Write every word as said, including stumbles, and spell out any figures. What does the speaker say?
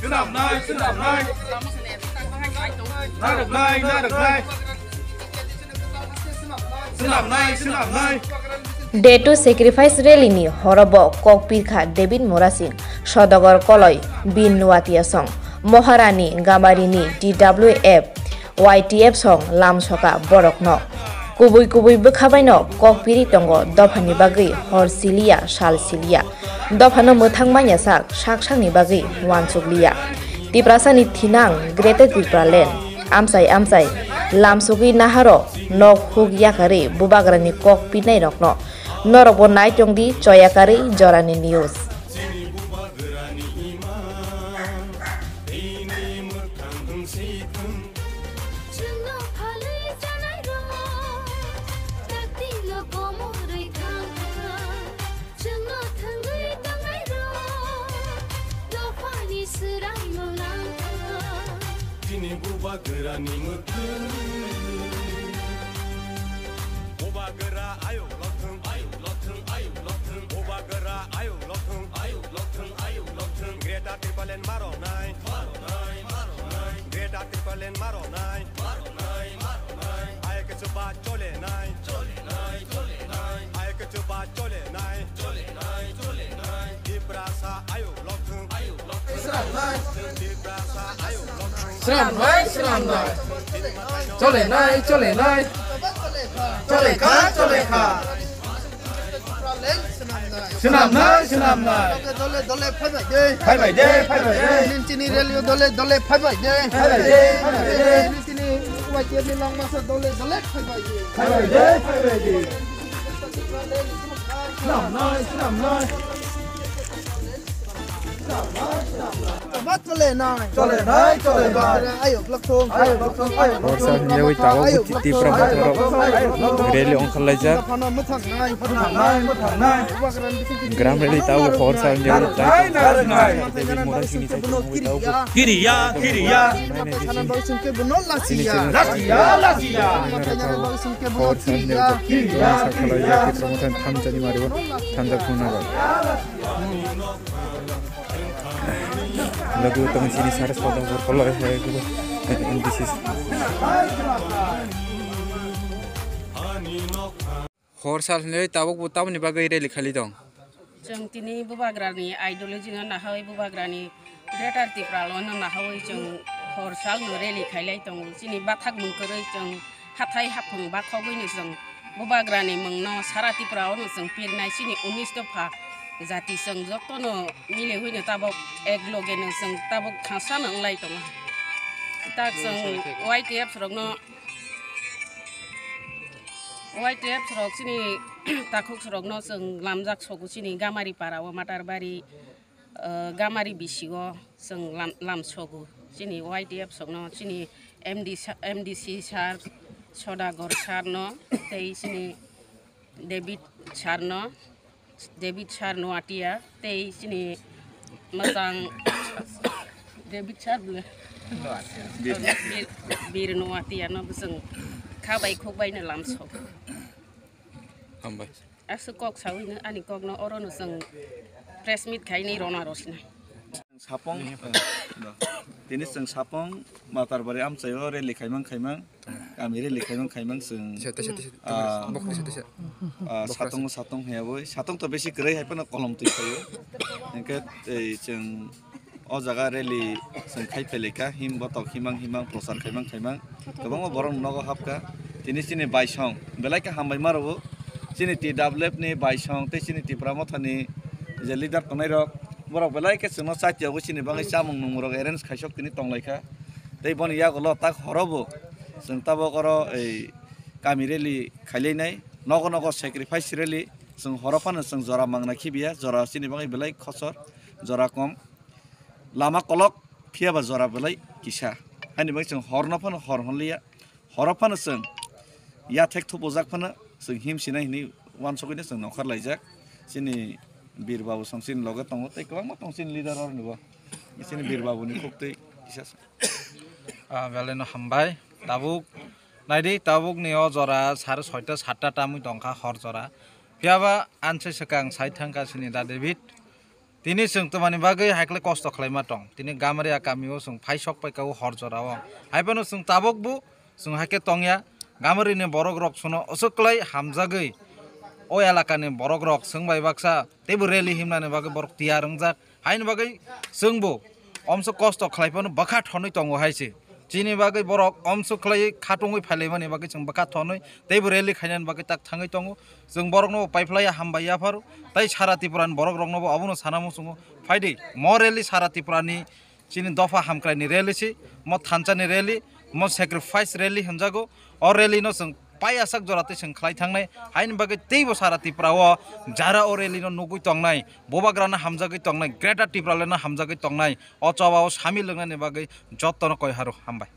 Swnamnai, swnamnai. Narwknai, narwknai. Swnamnai, swnamnai. Day two Sacrifice Rally ni horo bo kok pirkha David Murasing, Sodogor Koloi, Bin Nuatia Song, Moharani, Gamarini, T W F, Y T F song lam soka borokno. Kubui kubui bwkha baino kok piri tongo dophani bagwi hor siliya, sal siliya. Dophano mwthang manya sak, sak sakni bagwi uansuk liya. Tiprasani thinang Greater Tipraland amchai amchai lam sogwi naharo nok huk yakarwi bubagrani kok pirnairokno. Norokbo nai tongdi choyakarwi jorani news. Chwngno phalwi chanairok, taktino komorwi thangkha. Chwngno thangwi tongnairok, dophani swrangno langkha. Chini bubagrani mwkhwtwi. Bubagra ayuk lokthwng, ayuk lokthwng, ayuk lokthwng. Bubagra ayuk lokthwng, ayuk lokthwng, ayuk lokthwng. Greater Tipraland maronai, maronai, maronai. Greater Tipraland maronai, maronai, maronai. Ayuk chuba cholenai, cholenai, cholenai. Ayuk chuba cholenai, cholenai, cholenai. Tiprasa ayuk lokthwng, ayuk lokthwng. Swnamnai, swnamnai. Cholenai, cholenai. Cholekha, cholekha. Swnamnai, swnamnai. Dole, dole, phaibai de. Phaibai de, phaibai de. Nini chini rally o dole, dole, phaibai de. Phaibai de, phaibai de. Nini chini Y T F ni langmasa dole, dole, phaibai de. Phaibai de, phaibai de. Swnamnai, swnamnai. Cholenai. Cholenai, cholenai. Ayuk lokthwng. Ayuk lokthwng, ayuk lokthwng. Horsa hinjawi tabuk Tipra mothorok rally ongkhorlaijak. Gram rally tabuk horsa hinjawi. Kiriya, kiriya. Lachiya, lachiya. Horsa hinjawi. Tipra mothor thamjani maribo thanjak phungnaro. Lagu tong sini sar soda bor kolor hai M D C. Hor sal hinwi tabuk bo tamoni bagwi rally khali tong. Chwng tini bubagrani ideology no nahawi bubagrani Greater Tipraland no nahawi chwng hor sal no rally khailai tongo. Chini bathak mung kwrwi chwng hathai haphung bakhogwino chwng bubagrani mungno sara Tripura ono chwng pirnai chini unis dopha jati chwng jotono milihwino tabok ek logeno chwng tabok thangsano wnglai tongo. Ta chwng Y T F rokno, Y T F rok chini takhuk rokno chwng lamjak sogo chini Gamari para o Matarbari. Gamari bisi o chwng lam, lam sogo. Chini Y T F sokno, chini M D sa-, M D C sir, Sodagar sir no, tei chini David sir no, David sir no atia, tei chini mwchang David sir bwle. Bir, bir no atia no bwswng kha bai khuk bai no lam sogo. Hambai. Aswk kok sawi no ani kok no oro no chwng press meet khai ni rona rosina. Sapong, eh, no. Tini chwng Sapong Matarbari amchaio rally khaimang khaimang, kami rally khaimang khaimang chwng, Tisa, tisa, tisa, ah, bokol tisa, tisa. Ah, satong satong haya boi, satong to besi kwrwi hai phano kolom twi khaio. Hingke ei chwng O jaga rally chwng khai phailai kha, him botok himang himang prochar khaimang khaimang kwbangma borok nogo hapkha. Tini chini baisong belai khe hambai ma rwo. Chini T W F ni baisong tei chini Tipra Motha ni je leader tongnai rok, borok belai khe chwngno chatiyago chini bagwi chamung nungmung rok arrange khaisok tini tonglaikha. Tei boni yagulo tak horo bo chwng tabok oro ei kami rally khailainai, nogo nogo sacrifice rally, chwng horo phano chwng jora mangna khibiya, jora chini bagwi belai khosor, jora kom. Lama kolok phiya ba jora belai kisa. Haini bagwi chwng horno phano hor hwnliya. Horo phano chwng yathek thupujak phano chwng him sinai hinwi uansugwino chwng nongkhor laijak. Chini Bir Babu song chini loge tongo tei kwbangma tongo chini leader oroni bo. Chini Bir Babu ni khuktwi kisa se. Ah, belai no hambai. Tabuk naidi, tabuk ni o jora sare soita satta tamwi tongkha hor jora. Phiya ba anse swkang sai thangkha chini Da David. Tini chwng twmani bagwi haikle kosto khlaima tong. Tini Gamaria kamio chwng phai sok paikha o hor jorao. Haiphano chwng tabukbo chwng haikhe tongya. Gamarini borok rok sono aswk kwlai hamjagwi o elakani borok rok chwng bai baksa teibo rally himnani bagwi borok tiyar wngjak. Haini bagwi chwngbo omso kosto khlai phano bwkha thonwi tongo hai se. Chini bagwi borok omso khlaiwi khatungwi phailaimani bagwi chwng bwkha thonwi teibo rally khainani bagwi tak thangwi tongo. Chwng borokno bo paiphlaiya hambai yapharo tei sara Tripurani borok rokno bo abono sana muchungo. Phaidi mo rally sara Tripurani chini dopha hamkraini rally si, mo thansani rally, mo sacrifice rally hwnjago. O rally no chwng pai asak jora tei chwng khlai thangnai. Haini bagwi teibo sara Tripura o jara o rally no nugwi tongnai, bubagrano hamjagwi tongnai, Greater Tipraland no hamjagwi tongnai, o choba o samil wngnani bagwi jottono koi haro hambai.